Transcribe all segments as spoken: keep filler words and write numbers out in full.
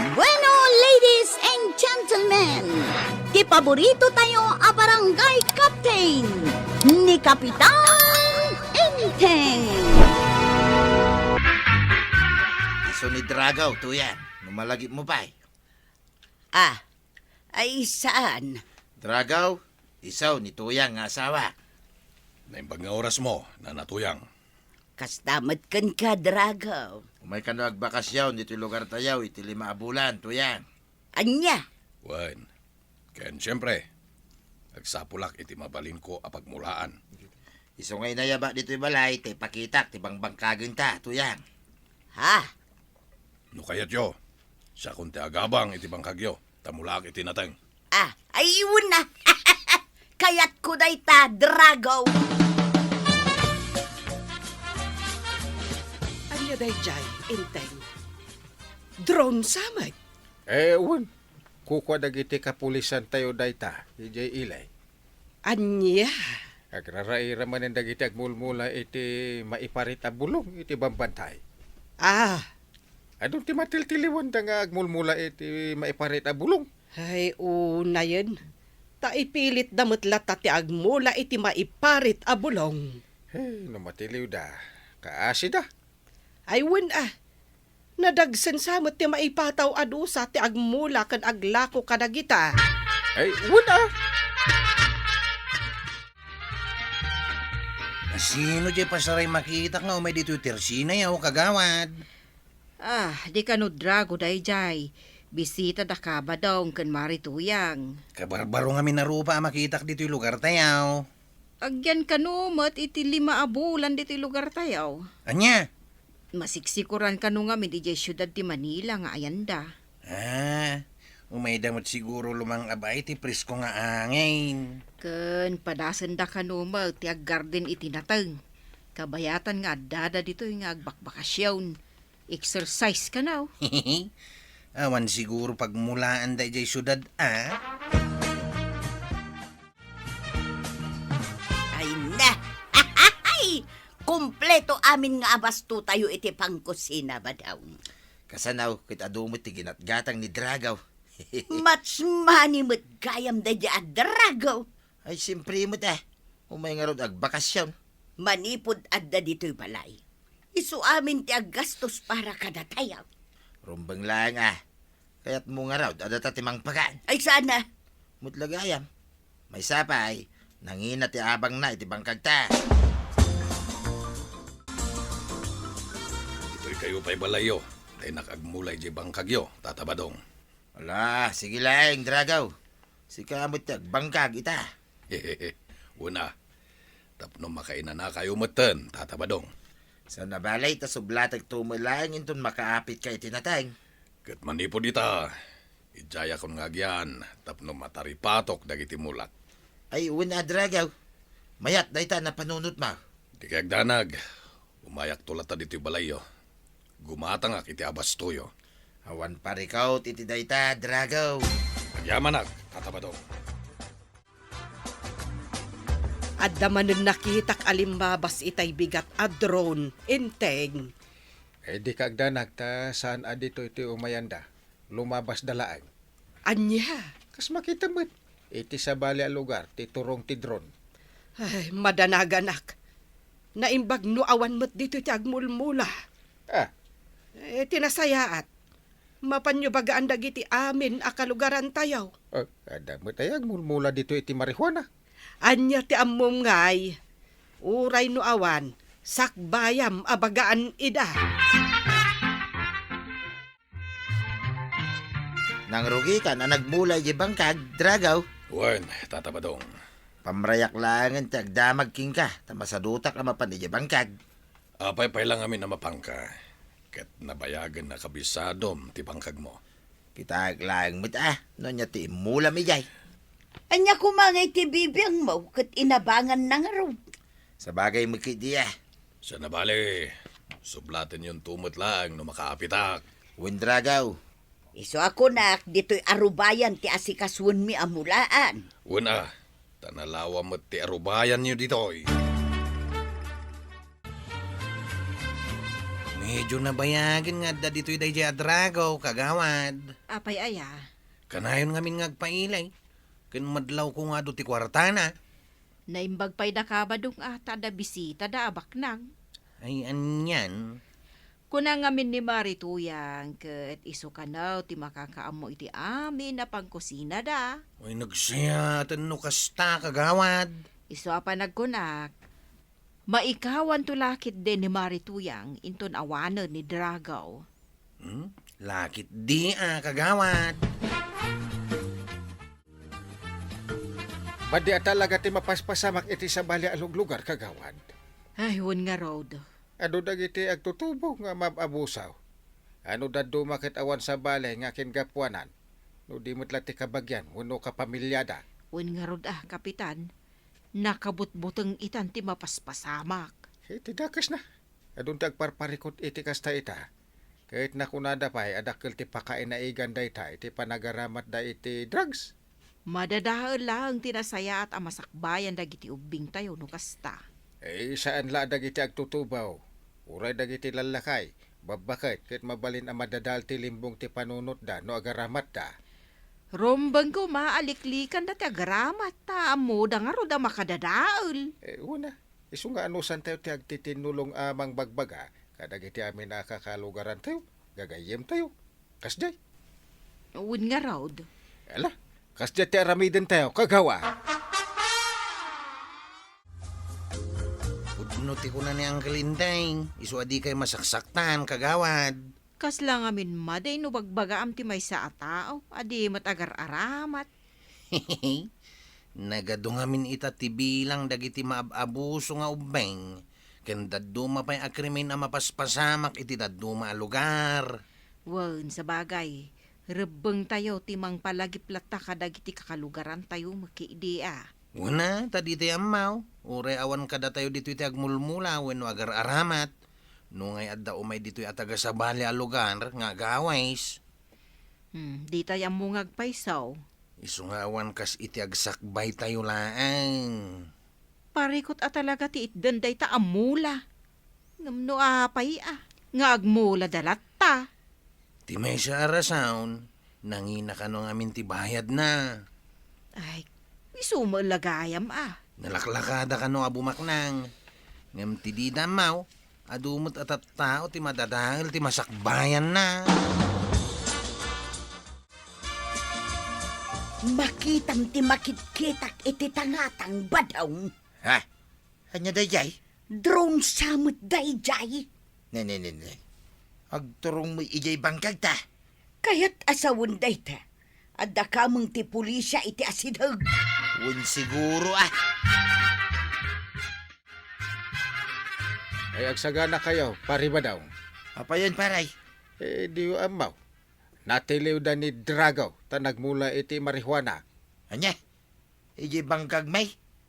Bueno, ladies and gentlemen, ti paborito tayo a barangay captain, ni Kapitan Enteng. Isu ni Dragaw, Tuyang, no malagipmo pay. Ah, ay saan? Dragaw, isu ni Tuyang nga asawa. Naimbag nga orasmo, Nana Tuyang. Kasta met kenka, Dragaw. Umay kano agbakasyon ditoy lugartayo iti lima a bulan, Tuyang. Ania? Wen, ken siempre, agsapulak iti mabalinko a pagmulaan. Isu nga inayabak ditoy balay, ta ipakitak ti bangbangkagenta, Tuyang. Ha? No kayatyo, siakon ti agabang iti bangkagyo, ta mulaak iti nateng. Ah, ay, wen a. Kayatko dayta, Dragaw. Ania daydiay, Enteng? Drone sa met? Eh, wen. Kukua dagiti kapulisantayo dayta, idiay ili. Ania? Agraraira manen dagiti agmulmula iti maiparit a bulong iti bambantay. Ah. Adun ti matiltiliwanda nga agmulmula iti maiparit a bulong? Ay, unayen. Ta ipilitda met latta ti agmula iti maiparit a bulong. Hey, no matiliwda, kaasida. Ay, wen a. Nadagsen sa met ti maipataw a dusa ti agmula ken aglako kadagita. Ay, wen a. Sino diay pasaray makitak nga umay ditoy tersinayo, kagawad? Ah, di kano Dragaw daydiay. Bisita da Kabadong ken Mari Tuyang. Kabarbaro ngamin a rupa a makitak ditoy lugartayo. Agyan kano met iti lima a bulan ditoy lugartayo. Ania? Masiksikoran kano ngamin idiay siudad ti Manila nga ayanda. Ah, umayda met siguro lumang-ab iti presko nga angin. Ken padasenda kano met ti aggarden iti nateng. Kabayatan nga addada ditoy nga agbakbakasyon. Exercise kano. Awan siguro pagmulaanda idiay siudad, a? Ay na! Kompleto amin nga abastotayo iti pangkusina, Badong. Kasano ket adu met ti ginatgatang ni Dragaw? Much money met gayam daydiay a Dragaw. Ay, siempre met a. Umay ngarud agbakasyon. Manipud adda ditoy balay, isu amin ti aggastos para kadatayo. Rumbeng laeng a. Kayatmo ngarud a data ti mangpagan? Ay, saan a. Met la gayam. Maysa pay, nangina ti abangna iti bangkagta. Ditoy kayo pay balayyo, ta innak agmula idiay bangkagyo, Tata Badong. Ala, sige laeng, Dragaw. Sika met ti agbangkag ita. Wen a, tapno makainanakayo metten, Tata Badong. Saan a bale ta sublatekto met laeng inton makaapitka iti nateng. Ket manipud ita, idiayakon nga agyan tapno mataripatok dagiti mulak. Ay, wen a, Dragaw. Mayat dayta a napanunotmo. Di kay agdanag, umayakto latta ditoy balayyo. Gumatangak iti abastoyo. Awan parikut iti dayta, Dragaw. Agyamanak, Tata Badong. Adda manen nakitak a limmabas itay bigat a drone, Enteng. Eh, di ka agdanag ta saan a ditoy ti umayanda. Lumabasda laeng. Ania? Kas makitam met, iti sabali a lugar ti turong ti drone. Ay, madanaganak. Naimbag no awan met ditoy ti agmulmula. Ah. Eh, ti nasayaat, mapanyo bagaan dagiti amin a kalugarantayo. Ah, adda met ay agmulmula ditoy iti marijuana. Ania ti ammom ngay? Uray no awan, sakbayam a bagaan ida. Nangrugikan a nagmula idiay bangkag, Dragaw. Wen, Tata Badong. Pamrayak laengen ti agdamag kenka, ta masadutak a mapan idiay bangkag. Apay pay la ngamin a mapanka, ket nabayagen a kabisadom ti bangkagmo. Kitaek laeng met a, no ania ti immulam idiay. Ania koma ngay ti bibiangmo ket inabanganna ngarud? Sabagay met ketdi a. Saan a bale, sublatenyonto met laeng no makaapitak. Wen, Dragaw. Isu a kunak, ditoy arubayan ti asikasuenmi a mulaan. Wen a, ta nalawa met ti arubayanyo ditoy. Ni Medyo nabayagen nga adda ditoy daydiay a Drago, kagawad. Apay aya? Kanayon ngamin nga agpailay. Ken madlawko nga adu ti kuartana. Naimbag pay daka, Badong, a, ta adda bisitada a baknang. Ay, anian? Kuna ngamin ni Mari Tuyang ket isu kano ti makakaammo iti amin a pangkusinada. Ay, nagsayaaten no kasta, kagawad. Isu a panagkunak, maikawanto la ketdi ni Mari Tuyang inton awanen ni Drago. Hmm? La ketdi a, kagawad. Madi a talaga ti mapaspasamak iti sabali a luglugar, kagawad. Ay, wen ngarud. Adu dagiti agtutubo nga maab-abuso. No dadduma ket awan sabali nga kingapuanan, no di met la ti kabagian wenno kapamiliada. Wen ngarud a, Kapitan, nakabutbuteng itan ti mapaspasamak. Iti dakesna, adun ti agparparikut iti kasta ita. Ket nakunada pay a dakkel ti pakainaigan dayta iti panagaramatda iti drugs. Madadael laeng ti nasayaat a masakbayan dagiti ubbingtayo no kasta. Eh, saan la dagiti agtutubo, uray dagiti lallakay, babbaket ket mabalin a madadael ti limbong ti panunotda no agaramatda. Rumbeng koma a liklikanda ti agaramat, ta ammoda ngarud a makadadael. Eh, una, isu nga anusantayo ti agtitinnulong a mangbagbaga kadagiti amin a kakalugarantayo, gagayyemtayo. Kasdiay. Wen ngarud. Ala, kasdiay ti aramidentayo, kagawad. Pudno ti kuna ni Uncle Inday, isu a dikay masaksaktan, kagawad. Kasla ngamin madi no bagbagaam ti maysa a tao a di met agar-aramat. Nagadu ngamin ita ti bilang dagiti maab-abuso nga ubbing, ken dadduma pay a krimen a mapaspasamak iti dadduma a lugar. Wen, sabagay, rebbengtayo ti mangpalagip latta kadagiti kakalugarantayo met idi a. Wen a, ta ditay ammo, uray awan kadatayo ditoy ti agmulmula wenno agar-aramat. No ngay adda umay ditoy a taga-sabali a lugar nga agawis. Hmm, ditay ammo nga agpayso. Isu nga awan kas iti agsakbaytayo laeng. Parikut a talaga ti itden dayta a mula. Ngem no apay a, nga agmulada latta? Ti maysa a rason, nangina kano ngamin ti bayadna. Ay, isu met la gayam a. Nalaklakada kano a bumaknang. Ngem ti dida ammo, adu met a tattao ti madadael ti masakbayanna. Makitam ti makitkitak iti tangatang, Badong. Ha? Ania daydiay? Drone sa met daydiay. Ne, ne, ne, ne. Agturongmo idiay bangkagta. Kayat a sawen dayta. Adda kameng ti pulisia iti asideg. Wen siguro a. Ay, agsaganakayo, Pare Badong. Apayon, Pare? Eh, diyo ammo. Natiliwda ni Drago ta nagmula iti marijuana. Ania? Iti bangkagmi?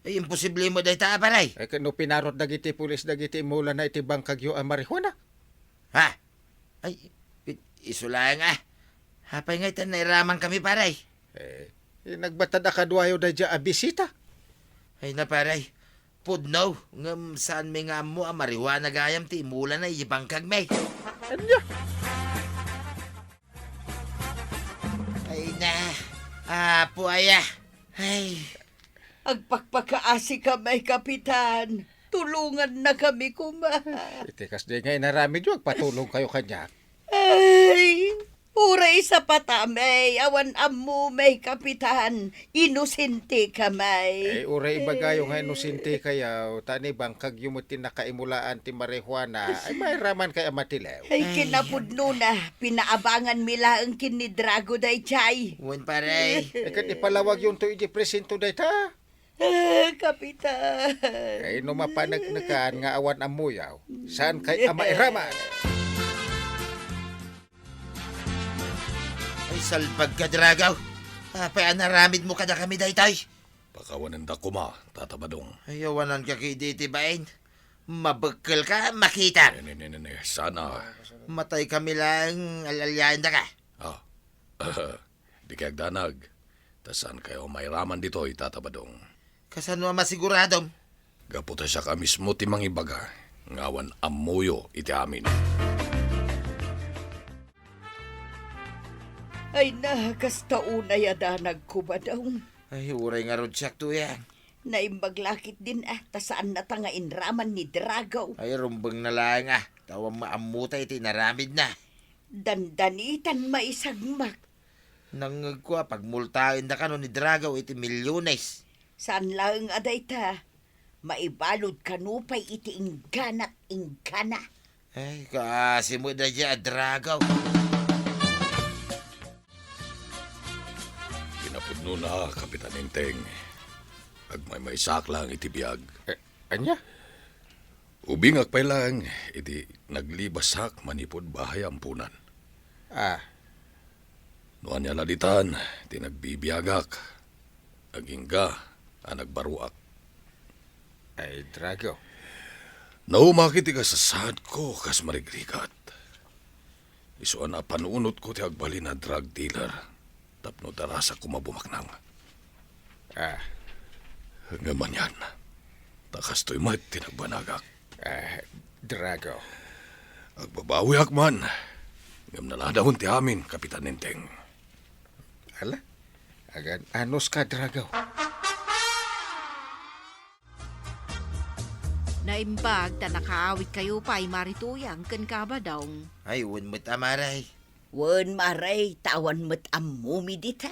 Ay, imposible met dayta, Pare. Ay, ket no pinarot dagiti pulis dagiti mulana iti bangkagyo a marijuana? Ha? Ay, i-, isu laeng a. Apay ngay ta nairamankami, Pare? Eh, eh, nagbatad a kaduayo daydiay a bisita. Ay na, Pare. Pudno, ngem saanmi nga ammo a marijuana gayam ti imulana iti bangkagmi. Ania? Ay na, Apo aya. Ay. Agpakpakaasikami, Kapitan. Tulongannakami koma. Iti kasdi nga inaramidyo, agpatulongkayo kaniak. Ay, uray sapatami, awan ammomi, Kapitan. Inosente kami. Eh, uray ibagayo nga inosente kayo, ta ni bangkagyo met ti nakaimulaan ti marijuana, ay mairaman kay a matilew. Ay, kinapudnona, pinaabanganmi laeng ken ni Drago daydiay. Wen, pare. Eh, ket ipalawagyonto iti presinto dayta. Ah, Kapitan. Kay no mapaneknekan nga awan ammoyo, saan kay a mairaman? Ay, salbag ka, Drago. Apay a naramidmo kadakami daytoy? Pakawanenda koma, Tata Badong. Ay, awananka ketdi iti bain. Mabekkelka, makita. Ne, ne, ne, ne, ne. Sana. Mataykami laeng al-aliaendaka. Ah. Dikay agdanag. Ta saankayo mairaman ditoy, Tata Badong. Kasano a masiguradom? Gapu ta siak a mismo ti mangibaga nga awan ammoyo iti amin. Ay na, kasta unay a danagko, Badong. Ay, uray ngarud siak, Tuyang. Naimbag la ketdin, ah, ta saannata nga inraman ni Dragaw. Ay, rumbeng na laeng, ah. Ta awan maammota iti inaramidna. Dandanitan maisagmak. Nangngegko a pagmultaenda kano ni Dragaw iti milyones. Saan laeng a dayta, maibalud kano pay iti ingganak inggana. Ay, kaasi met daydiay a Dragaw. Kinapudnona, Kapitan Enteng, agmaymaysaak laeng iti biag. Eh, ania? Ubingak pay laeng iti naglibasak manipud bahay a amponan. Ah. No ania la ditan ti nagbibiagak, agingga a nagbaroak. Ay, Dragaw. Nauma iti kasasaadko kas marigrigat. Isu a napanunotko ti agbalin a drug dealer tapno darasak koma bumaknang. Ah. Ngem anian, ta kastoy met ti nagbanagak. Ah, Dragaw. Agbabawiak man, ngem naladawen ti amin, Kapitan Enteng. Ala, agan-anos ka, Dragaw. Naimbag ta nakaawidkayo pay, Mari Tuyang, ken Kabadong. Ay, wen met a, Mare. Wen, Mare, ta awan met ammomi dita.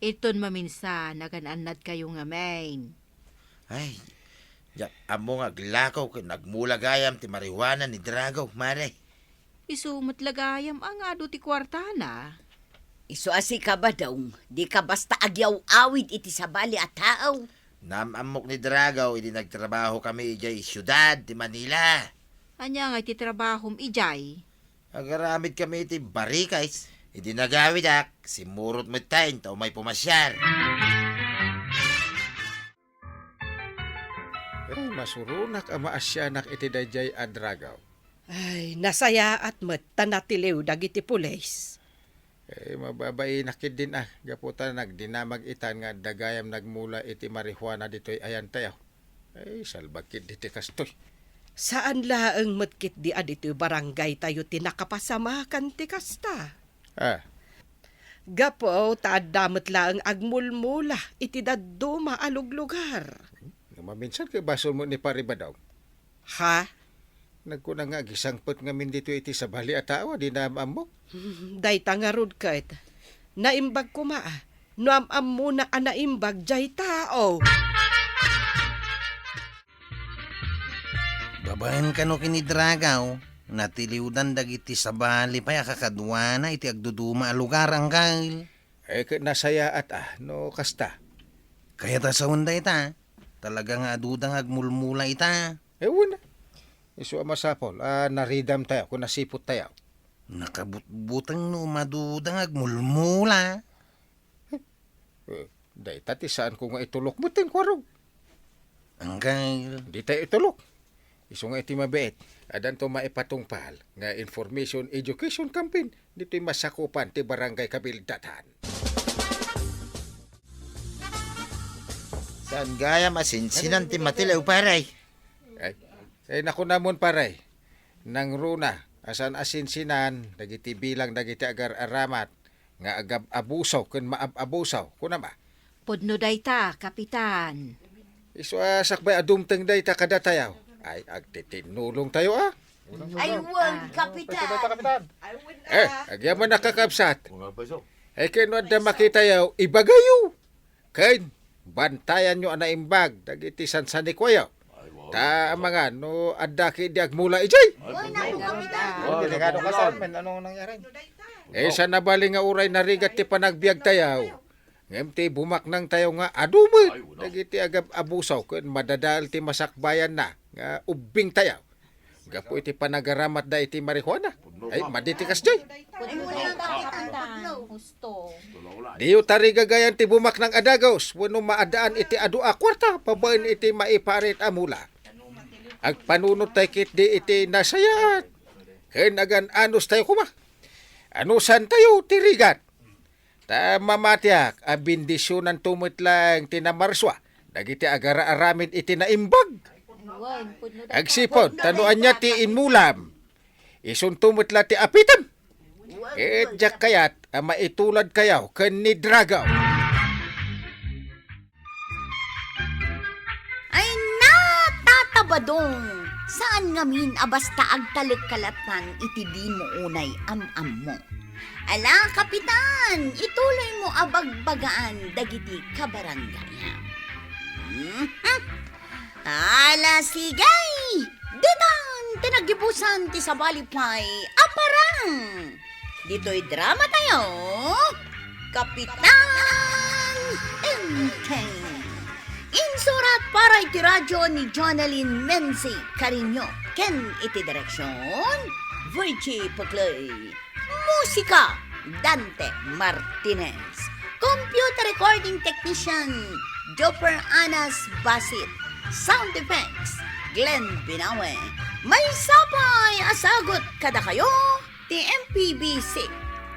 Iton maminsan, agan-annadkayo ngamin. Ay, diak ammo nga aglakaw ken nagmula gayam ti marijuana ni Dragaw, Mare. Isu met la gayam a nga adu ti kuartana. Isu a sika, Badong, dika basta agyaw-awid iti sabali a tao. Naam-ammok ni Dragaw idi nagtrabahokami idiay siudad ti Manila. Ania nga iti trabahom idiay? Agaramidkami iti barikais. Idi nagawidak, simmurot metten ta umay pumasiar. Eh, masuronak a maasianak iti daydiay a Dragaw. Ay, nasayaat met ta natiliw dagiti pulis. Eh, mababainak ketdin a, gapu ta nagdinamag itan nga adda gayam nagmula iti marijuana ditoy ayantayo. Ay, salbag ketdi ti kastoy. Saan laeng met ketdi a ditoy barangaytayo ti nakapasamakan ti kasta. Ah. Gapu ta adda met laeng agmulmula iti dadduma a luglugar. Nga maminsan ket basol met ni Pari Badong. Ha? Nagkuna nga agisangpet ngamin ditoy iti sabali a tao a di naam-ammo. Hmm, dayta ngarud ket. Naimbag koma, a. No am-ammona a naimbag diay tao. Babaen kano ken ni Dragaw, natiliwdan dagiti sabali pay a kakaduana iti agduduma a lugar, anggail. Eh, ket nasayaat a, no kasta. Kayat a sawen dayta, talaga nga aduda nga agmulmula ita. Eh, wen. Isu a masapul a naridamtayo, ken nasiputtayo. Nakabutbuteng no maduda nga agmulmula. Eh, dayta ti saanko nga itulok metten, kuarog. Anggail. Dita itulok. Isu nga iti mabiit, addanto maipatungpal nga information education campaign ditoy masakupan ti barangay Kabildatan. Saan gayam a sinsinan ti matiliw, pare? Ay, ay, nakunamon, pare. Nangruna, a saan a sinsinan dagiti bilang dagiti agar-aramat nga agab-abuso ken maab-abuso, kunam a? Pudno dayta, Kapitan. Isu a sakbay a dumteng dayta kadatayo. Ay, agtitinnulongtayo a. Ay, wen, Kapitan. Ay, wen, eh, ah. Agyaman a, kakabsat. Ay, ken no adda makitayo, ibagayo. Ken, bantayanyo a naimbag dagiti sansanikuayo. Ta amangan no adda ketdi agmula idiay. Ay, wen, Kapitan. Oh, delikado ka sa amin. Anong nangyari? Eh, saan a bali nga uray narigat ti panagbiagtayo. Ngem ti bumaknangtayo nga adu met dagiti agab-abuso ken madadael ti masakbayanna nga ubbingtayo. Gapu iti panagaramatda iti marijuana. Ay, madi ti kasdiay. Pudno dayta, Kapitan. Husto. Diyo tarigagayan ti bumaknang a dagus wenno maadaan iti adu a kuarta babaen iti maiparit a mula. Agpanunottay ketdi iti nasayaat ken agan-anostayo koma. Anusantayo ti rigat. Ta mamatiak a bendisionanto met laeng ti namarsua dagiti agar-aramid iti naimbag. Wen, pudno dayta. Agsipud, ta no ania ti inmulam, isunto met la ti apitem. Eh, diak kayat a maituladkayo ken ni Drago. Ay, natabadong! Saan ngamin a basta agtalek ka lattan iti dimo unay am-ammo. Ala, Kapitan, ituloymo a bagbagaan dagiti kabarangayam. Mhm. Ala, sige! Ditan ti naggibusan ti sabali pay a parang! Ditoy dramatayo, Kapitan Tengteng. Insurat para iti radyo ni Jonalyn Menzi Cariño ken iti direksyon, Virgie Puclay. Musika, Dante Martinez. Computer recording technician, Joffer Anas Basit. Sound effects, Glenn Binawe. Maysa pay a sagut kadakayo ti M P B C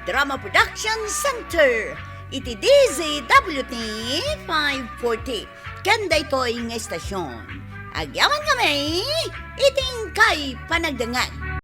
Drama Production Center iti D Z W T five forty. Ken daytoy nga estasyon, agyaman kami iti inkay panagdengngeg.